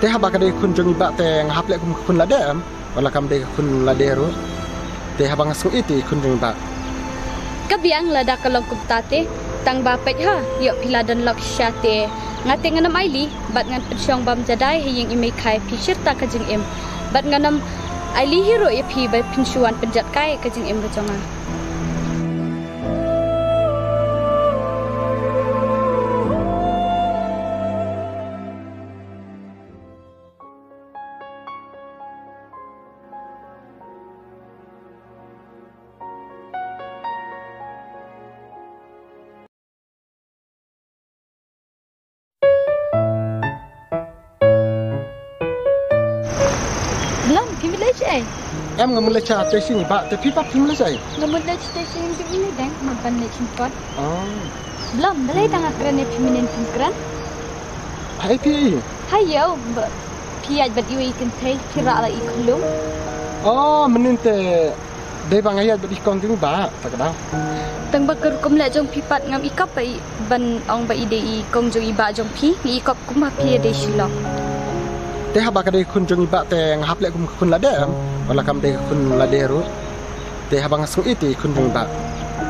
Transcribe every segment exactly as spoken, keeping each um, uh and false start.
Te haba ka dei khun jong i bah te nga hap leh kum ka khun lade em? Wala kam dei ka khun lade ruh? Te haba nga sngew i te i khun jong i bah. Ka biang lada ka long kumta te, tang ba peit ha, ïoh phi la don lok shisha te. Nga te ngan ym ailad, bad ngan pynshong bam jadai ha ïing i mei Khai phi shirta ka jingim. Bad ngan ym ailad hi ruh ïa phi ba phin shu wan pynjot kai ka jingim ka jong nga. Blom, phi mut leit shaei? Em, nga mut leit sha station i bah, te phi pat phi mut leit shaei? Nga mut leit station jong i Meidang, nga ban leit shim kot. Oh. Blom, balei tang nga kren ïa phi mynnin phim kren? Haei phi? Haei, ba phi ïaid bad iwei i kynthei, phi rah la i khyllung. Oh, mynnin te dei ba nga ïaid bad i kong jong i bah, ta ka daw. Tang ba ka rukom leh jong phi pat ngam i kop ba i ban ong ba i dei i kong jong i bah jong phi, nga i kop kumba phi ïa dei Shillong. Te haba ka dei khun jong i bah te nga hap leh kum ka khun lade em? Wala kam dei ka khun lade ruh? Te haba nga sngew i te i khun jong i bah.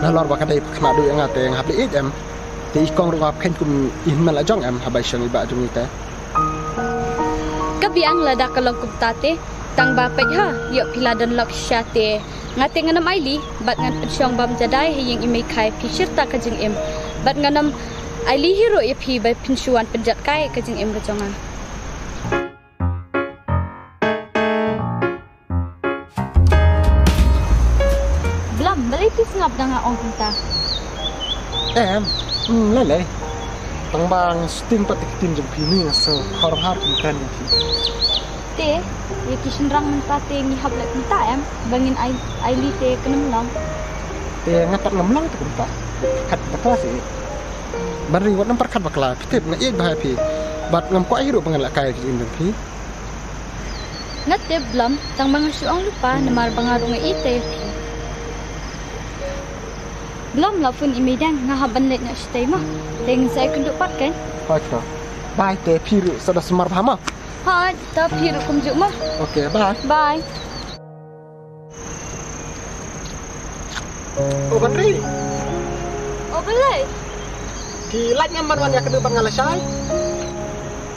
Nalor ba ka dei pakhynnah duh ïa nga te nga hap leh ïeit em? Te i kong ruh nga hap kheiñ kum i hynmen la jong em haba i shong i bah jong i te. Ka biang lada ka long kumta te, tang ba peit ha, ïoh phi la don lok shisha te. Nga te ngan ym ailad, bad ngan pynshong bam jadai ha ïing i mei Khai phi shirta ka jingim. Bad ngan ym ailad hi ruh ïa phi ba phin shu wan pynjot kai ka jingim ka jong nga. Blom, balei phi sngap da nga ong kumta? Em, hmm, lei lei. Tang ba nga shooting pat ïa ka ktien jong phi, nga sngew khor bha kum kren ïa phi. Te, ïa ki shynrang mynta te ngi hap leh kumta em, ba ngin ai, ailad te kan ym long. Te nga pat ngam long te kumta. Pyrkhat bakla seh. Ban ri wat nym pyrkhat bakla, phi tip nga ïeit bha ïa phi. Bad ngam kwah hi ruh ba ngan lehkai ïa ka jingim jong phi. Nga tip Blom, tang ba nga shu ong lypa namar ba nga ruh nga ïeit ïa phi. Blom, la phone i Meidang, nga hap ban leit noh shatei mo. Te ngin sa ïakynduh pat kein. Hooid to. Bye te, phi ruh sa da sumar bha mo. Hooid to, phi ruh kumjuh mo. Okay, bye. Bye. O Banri. O balei? Phi lait ngam ban wan ïakynduh bad nga lashai?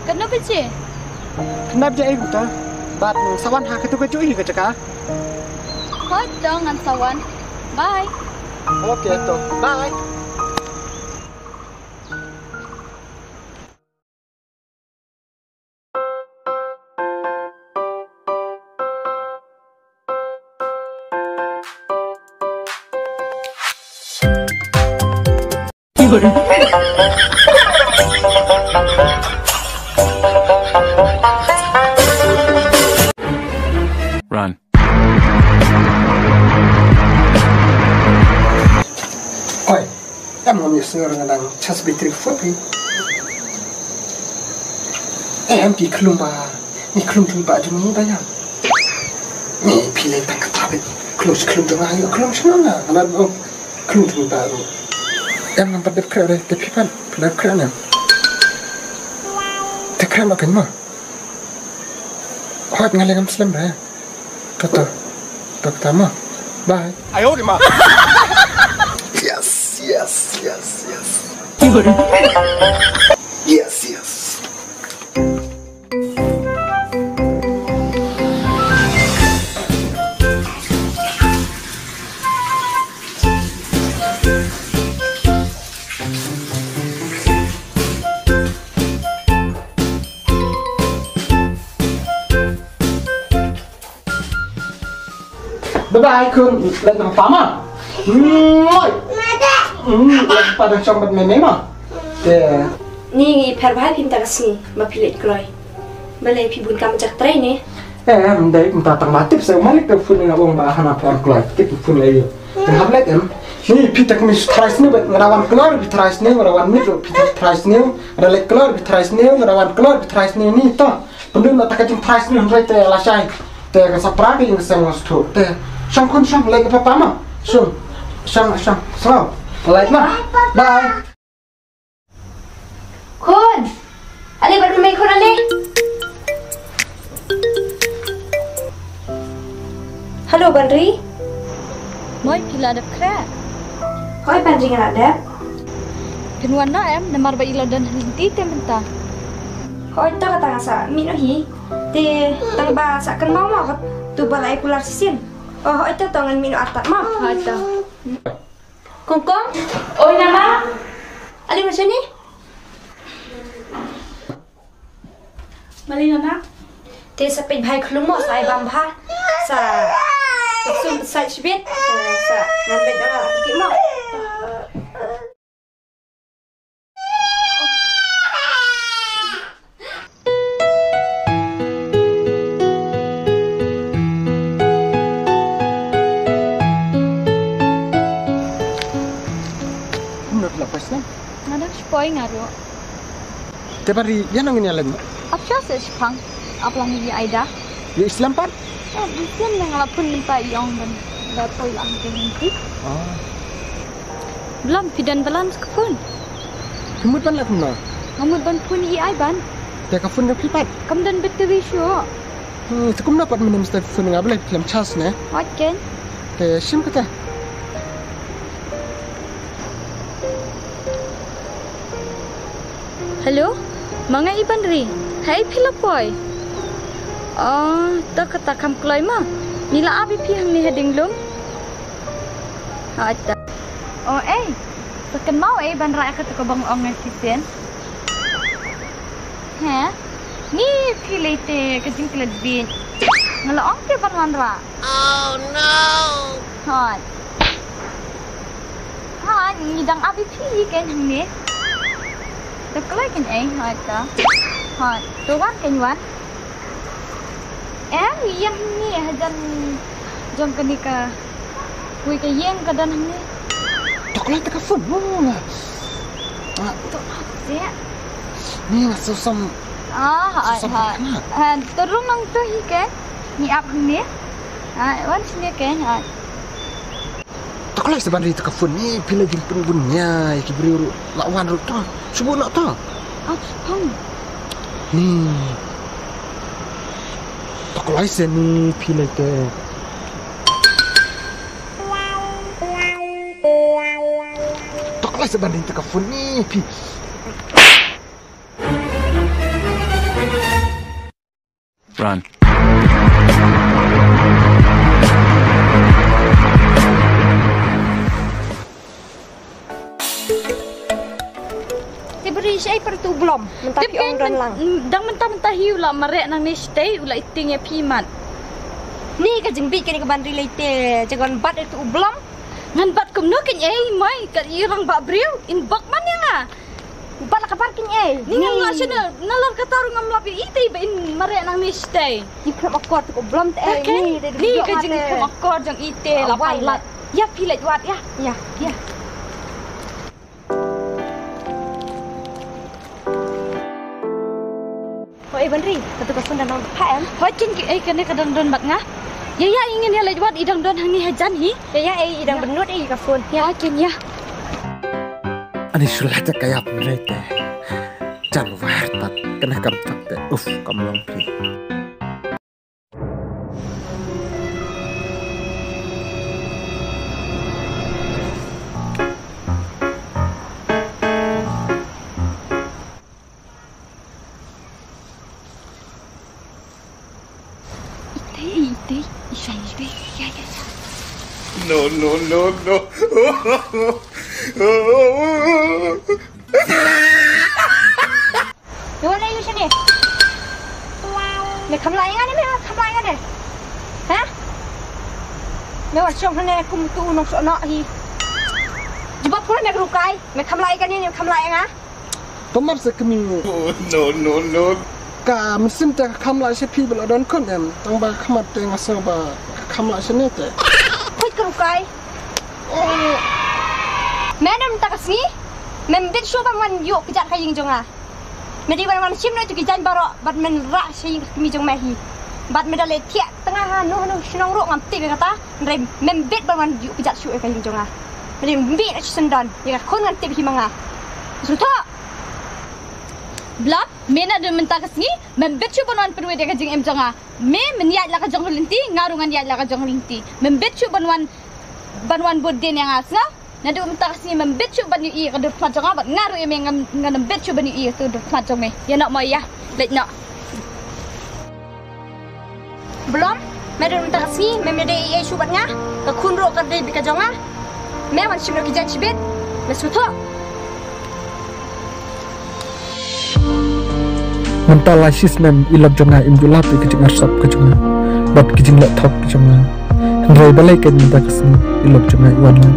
Katno baje? Khyndai baje ei kumta. Bad sa wan ha katu kajuh hi ka jaka. Hooid to, ngan sa wan. Bye. Okay to. Bye. Run. Oi, em ngam ïohsngew nga dang charge battery phone phi. Em ki khlum ba, ni khlum jong ba jong ni ba ïa. Ni phi leh tang kata ba. Khlum khlum jong nga, khlum jong nga. Ana khlum jong ba. Em ngam pat dep khreh re, te phi pat phi dep khreh ne. Te khreh ma kan ma. Hooid nga leh ngam slem re. Kata. Kata ma. Bye. Ayo di ma. Yes, yes, yes, yes. Yes, yes. Bye bye khun, leit na papa ma. Mwah. Hmm, leit papa dang shong bad mei mei ma. Te. Ni ngi pher bha phim ta ka sngi ba phi leit kloi. Balei phi bun kam jak trai ne? Eh, em dei mynta tang ba tip sa malik ka phone nga ong ba hana pher kloi. Tip phone lei yo. Te hap leit em. Ni phi tak mi trai sniew bad nga wan kloi phi trai sniew, nga wan mit phi trai sniew, nga leit kloi phi trai sniew, nga wan kloi phi trai sniew ni to. Pynduh na ta ka jingtrai sniew hynrei te lashai. Te ka sa pra ka ïing ka seng nga shu thuh. Te shong khun shong, leit ka papa ma. Shong, shong, shong. Leit ma. Bye. Khun. Ale bad mei khun ale. Ban ri? Moi, phi la dep khreh? Hooid, ban ri nga la dep. Phin wan noh em, namar ba i la don ha lynti te mynta. Hooid, to kata nga sa mih noh hi. Te tang ba sa kynmaw mo katto ba la ai kular shisien. Oh, hooid to, to ngan mih noh artat mo. Hooid to. Kong Kong. Oi, Nana. Ale ma shane. Mali Nana. Te sa peit bha ïa ka khlum mo, sa ai bam bha. Sa sum sa shibit. Sa ngan beit da ki mo. Kumno phi la poi slem? Nga dang shu poi nga ruh. Te Ban Ri, ïa nang ngin ïa leit mo? Ap sha se shipang. Ap lang ïa Aida. Ïa i slem pat? Ïa i slem, nga la phone mynta i ong ban da poi lang te ngi. Ah. Blam, phi don balance ka phone? Phi mut ban leh kumno? Nga mut ban phone ïa i Aiban. Te ka phone jong phi pat? Kam don battery shuh. Hmm, te kumno pat mynne mynstep phone nga balei phi khlem charge ne? Wat ken. Te shim kata. Hello? Ma nga i Ban Ri. Hei phi la poi? Oh, to kata kham kloi ma. Ngi la ap ïa phi hangne ha Dinglum. Ha ta. Oh, ei. Sa kynmaw ei ban rah ïa kata kaba nga ong nga shisien. He? Ni phi lei te ka jingklet bit. Nga la ong te ban wanrah. Oh no! Hooid. Hooid, ngi dang ap ïa phi kein hangne. To kloi kein ei, hooid to. Hooid, to wan kein wan. Em, ïa hangne hajan jong kane ka Wei ka ïing ka don hangne. To kloi te ka phone mo nga. Ah. To ap se. Ni nga sosam. Ah, ha, sosam ha. Ha, to rung nang to hi ke. Ni ap hangne. Ah, wan sini ke. Ah. To kloi se Ban Ri te ka phone ni phi la jingpynbun ïa ki briew ruh la wan ruh to. Shu buh noh to. Ah, hang. Ni. To kloi se ni phi la te. To kloi se Ban Ri te ka phone ni phi. Run. Te Ban Ri shaei pat utu u Blom mynta phi ong don lang. Dang mynta mynta hi u la mareh nangne shatei u la iting ïa phi mat. Ni ka jingbit kane ka Ban Ri lei te jingwan bat utu u Blom. Ngan bat kumno kein ei mai ka i rangbah briew in bok man ïa nga. Bat la ka bat kein ei. Ni ngam lah shane nalor kata ruh ngam lah phi i te ba in mareh nangne shatei. I khlem akor te u Blom te ei. Ni ka jingkhlem akor jong i te la palat. Ïa phi leit wad ïa. Ïa ïa. Hooid Ban Ri, katu ka phone da nang pha em. Hooid kin ki ei kane ka dang don bad nga. Ïa ïa i ngin ïa leit wad i dang don hangne hajan hi. Ïa ïa ei i dang bynnud ei ka phone. Ïa kin ïa. Ani shu leh te ka ïap rei te. Jan wahar tat kane kam tak te uf kam long phi. Itei, itei, isha, itei, ya, ya, ya. No, no, no, no. Me wan aïu shane? Me kham lah ïa nga ne, me kham lah ïa nga ne. Ha? Me wan shong hangne kum tu nong shoh noh hi. Jubab pura me rukai. Me kham lah ïa nga ne, me kham lah ïa nga. To map sa kmie. No, no, no. Ka mynsiem te ka kham lah sha phi ba la don khun em. Tang ba khmat te nga sngew ba ka kham lah shane te. Khoi ka rukai. Me nam ta ka sngi. Mem bit shuh ban wan ïoh kjat ka ïing jong nga. Me dei ban wan shim na tu ki jaiñ baroh bad men rah sha ïing ka kmie jong me hi. Bad me da leh thiah tnga ha no no shnong ruh ngam tip ïa kata. Hynrei mem bit ban wan ïoh kjat shuh ïa ka ïing jong nga. Me dei bit na shu sendon ïa ka khun ngan tip hi ma nga. Sngewthuh. Blap. Me naduh mynta ka sngi mem bit shuh ban wan pynwit ïa ka jingim jong nga. Me men ïaid la ka jong ka lynti, nga ruh ngan ïaid la ka jong ka lynti. Mem bit shuh ban wan ban wan bud dien ïa nga, sngew? Naduh mynta ka sngi mem bit shuh ban ïohi ïa ka dur khmat jong nga, bad nga ruh ïa me ngan ngan bit shuh ban ïohi ïa ka dur khmat jong me. Ïa noh mo ïa. Leit noh. Blom, me naduh mynta ka sngi mem ïadei ei ei shuh bad nga. Ka khun ruh ka dei bad ka jong nga. Me wan shim noh ki jait shibit. Me sngewthuh. Mynta lai shisnem i lok jong nga im ju lap ïa ka jingarsap ka jong nga bad ka jingleh thok ka jong nga. Hynrei balei keiñ mynta ka sngi i lok jong nga i wan leh?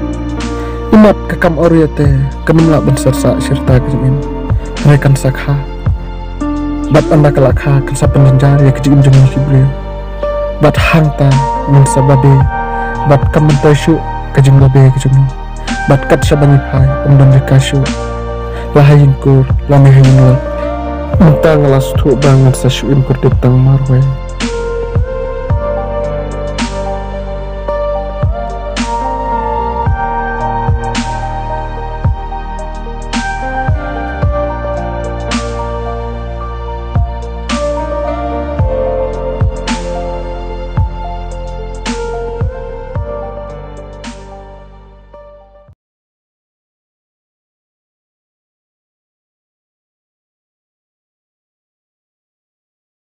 Imat ka kam awria te kan ym lah ban sar sah shirta ka jingim. Hynrei kan sa kha. Bad ynda ka la kha kan sa pynjynjar ïa ka jingim jong ngi ki briew. Bad hangta ngin sa babe. Bad kam myntoi shuh ka jingbabe ka jong ngi. Bad kat shaba ngi phai ym don jaka shuh. La ha ïing kur lane ha ïing lok. Mynta nga la sngewthuh ba ngan sa shu im kordit tang marwei.